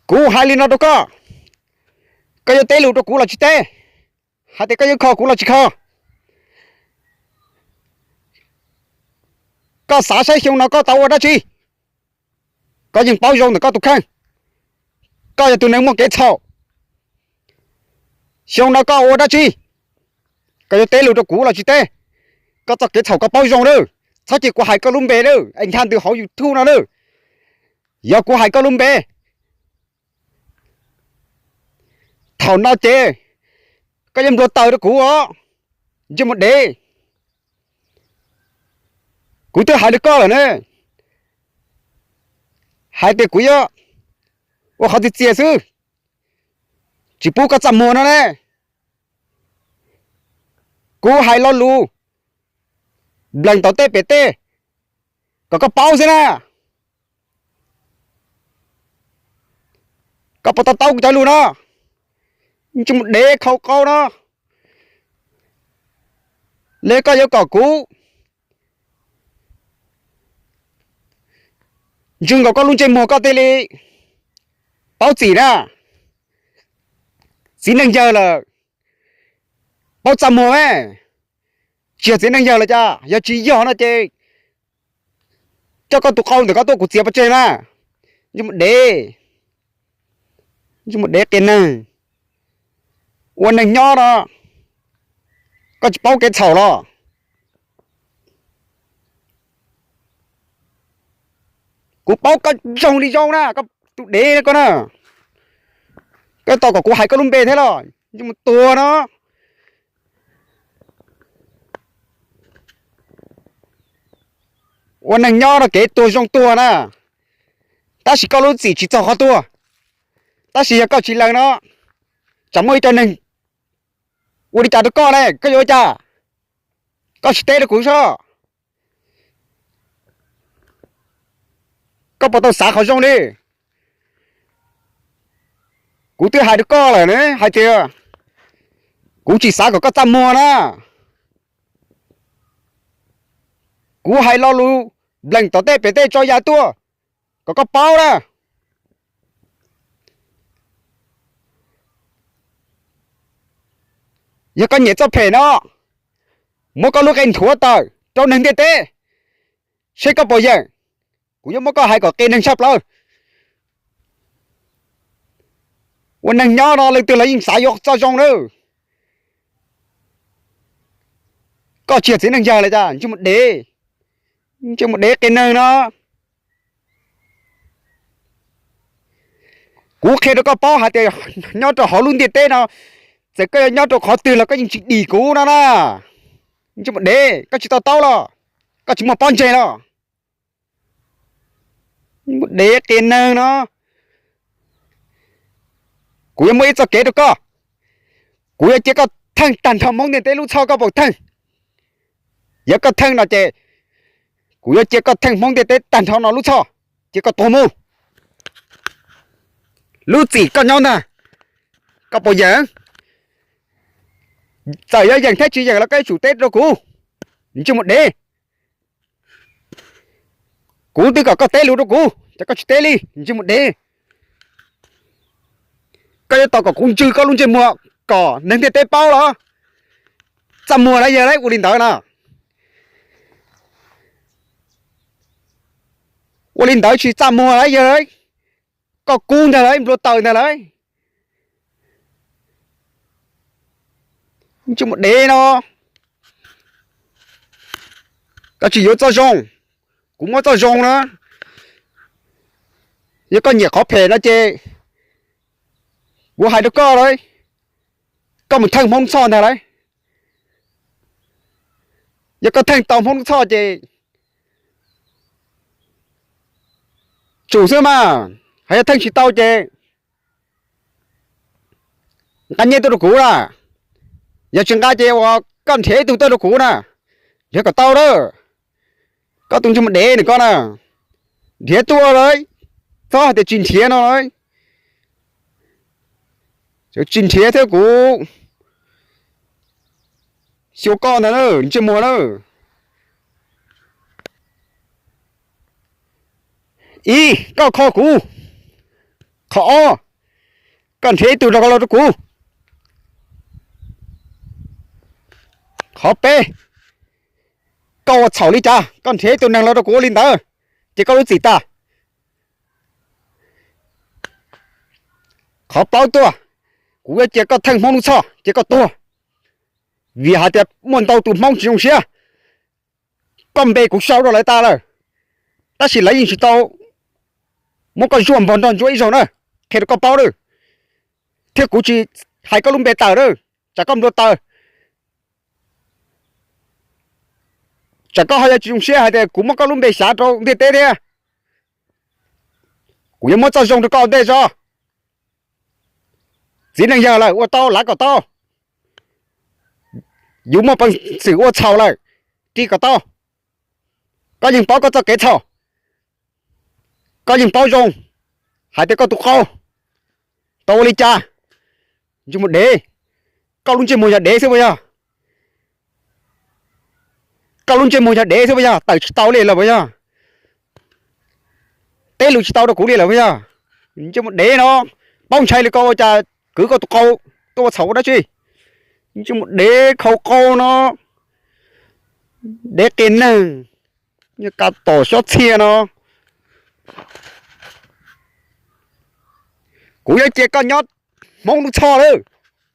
Kuv hais li no rau koj, koj yuav teb lus rau kuv los tsis teb, hais tias koj yuav kho kuv los tsis kho. Koj xav saib xyoo no koj tau ua dab tsi? Koj yeej paub zoo ntawm koj tus kheej. Koj yog tus neeg muaj kev txhaum. Xyoo no koj ua dab tsi? Koj yuav teb lus rau kuv los tsis teb? Koj txoj kev txhaum koj paub zoo lawm. Txhob cia kuv hais koj lub npe lawm es ncha ntws hauv YouTube no lawm. Yog kuv hais koj lub npe, thaum no ces koj yuav nplua taws rau kuv os, ntsej muag dev. Kuv twb hais rau koj lawm ne, hais tias kuv yuav ua qhov txias txias xwb, tsis pub koj txaj muag no ne. Kuv hais lo lus nplees tom tej pem tej kom koj paub xwb na. Koj puas to taub kuv cov lus no? Ntsej muag dev khau qau no. Li koj yuav kom kuv ntswg nkaus koj lub ntsej muag koj thiaj li paub txim na. Txiv neej yawg lawm, paub txaj muag me. Tsis yog txiv neej yawg los cas? Yog tsis yog no ces coj koj tus qau ntawm koj tuaj kuv txiav pov tseg na. Ntsej muag dev, ntsej muag dev qias neeg. Ua neeg nyob no koj tsis paub kev txhaum los? Kuv paub koj zoo li zoo na, koj tus dev koj na. Koj tau kom kuv hais koj lub npe thiab los? Ntsej muag tuag no. Ua neeg nyob no kev tuag zoo tuag na, tab sis koj lub txim tsis txog qhov tuag. Tab sis yog koj tsis lees no, tsam muaj ib co neeg ua li cas rau koj ne, koj yuav ua cas? Koj tsis teb rau kuv soj. Koj puas tau xav qhov zoo li? Kuv twb hais rau koj lawm ne, hais tias kuv tsis xav kom koj txaj muag na. Kuv hais lo lus nplees tom tej pem tej tso ya tuaj kom koj paub na. Yog koj nyiam txoj phem no, muab koj lub qe nthuav tawm rau neeg ntiaj teb, seb koj puas yeem. Kuv yuav muab koj hais kom qias neeg tshaj plaws. Ua neeg nyob no leej twg los yeej xav yuav txoj zoo nawb. Koj tsis yog txiv neej yawg los cas, ntsej muag dev, ntsej muag dev qias neeg no. Kuv qhia rau koj paub hais tias nyob rau hauv lub ntiaj teb no, txawm koj yuav nyob rau qhov twg los koj yeej tsis dim kuv no na. Ntsej muag dev, koj tsis to taub los? Koj tsis muaj pob ntseg los? Dev qias neeg no. Kuv yuav muaj ib txoj kev rau koj. Kuv yuav cia koj theej tag nrho Hmoob ntiaj teb lub txhoj, koj puas theej? Yog koj theej no ces kuv yuav cia koj theej Hmoob ntiaj teb tag nrho no lub txhoj, cia koj tuag mus. Lub txim koj nyob ntag, koj puas yeem? Txawm yuav yeem thiab tsis yeem los koj yuav tsum teb rau kuv, ntsej muag dev. Kuv twb kom koj teb lus rau kuv ces koj tsis teb li, ntsej muag dev. Koj yuav tau kom kuv ntswg koj lub ntsej muag kom neeg ntiaj teb paub los? Txaj muag lawm yawg lauj, ua li ntawd na. Ua li ntawd tsis txaj muag lawm yawg lauj. Koj kub ntag lauj, nplua taws ntag lauj. Ntsej muag dev no, koj tsis yuav txoj zoo, kuv muab txoj zoo na. Yog koj nyiam qhov phem no ces kuv hais rau koj lauj, koj mus theej Hmoob txhoj ntag lauj. Yog koj theej tau Hmoob txhoj ces tsum xwb mas, hos yog theej tsis tau ces nqa nyiaj tuaj rau kuv na. Yog tsis nqa ces uas koj nrhiav ib tug tuaj rau kuv na, nrhiav kom tau na. Koj tus ntsej muag dev no koj na, nrhiav tuaj lauj, txhob hais tias tsis nrhiav no lauj. Tsis nrhiav thiab kuv xyuas koj ntag na, ntsej muag na. Ib, koj kho kuv, Qhov ob, koj nrhiav ib tug los rau kuv. Qhov peb, koj ua txhaum li cas koj nrhiav ib tug neeg los rau kuv ua li ntawd, ces koj lub txim tag. Qhov plaub tuaj, kuv yuav cia koj theej Hmoob lub txhoj ces koj tuag, vim hais tias muaj ntau tus Hmoob tsis zoo siab. Koj npe kuv sau rau lawv tas lawm, tab sis lawv yeej tsis tau muab koj zuaj npog nrog ntsuab ib zaug na, qhia rau koj paub lawm. Thiab kuv tsis hais koj lub npe tawm lawm, tsam koj nplua taws, tsam koj ho yuav tsis zoo siab hais tias kuv muab koj lub npe xyav rau ntiaj teb thiab. Kuv yuav muab txoj zoo rau koj ua ntej tso. Txiv neej yawg lawm ua tau lav kom tau, yus muaj peev xwm ua txhaum lawm, ris kom tau. Koj yeej paub koj txoj kev txhaum, koj yeej paub zoo hais tias koj tus qau tau ua li cas. Ntsej muag dev, koj lub ntsej muag yog dev xwb puas yog? Koj lub ntsej muag yog dev xwb puas yog? Tawm tsis tau li lawm puas yog? Teb lus tsis tau rau kuv li lawm puas yog? Ntsej muag dev no, paub ntshai li koj ua cas kwv koj tus qau tuaj ua txhaum ua dab tsi? Ntsej muag dev khau qau no, dev qias neeg, ka tom xyob txhia no. Kuv yuav cia koj nyob Hmoob lub txhoj lawm,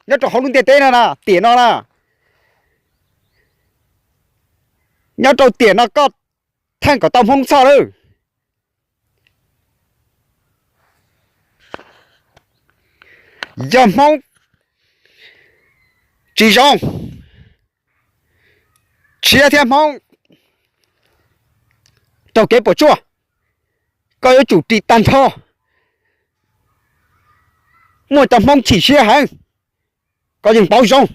nyob rau hauv lub ntiaj teb no na, tiam no na. Nyob rau tiam no koj theej kom tau Hmoob lub txhoj lawm. Yog Hmoob tsis zoo, tshiab thiab Hmoob raug kev puas tsuaj, koj yuav tsum ris tag nrho. Muaj cov Hmoob chim siab heev, koj yeej paub zoo.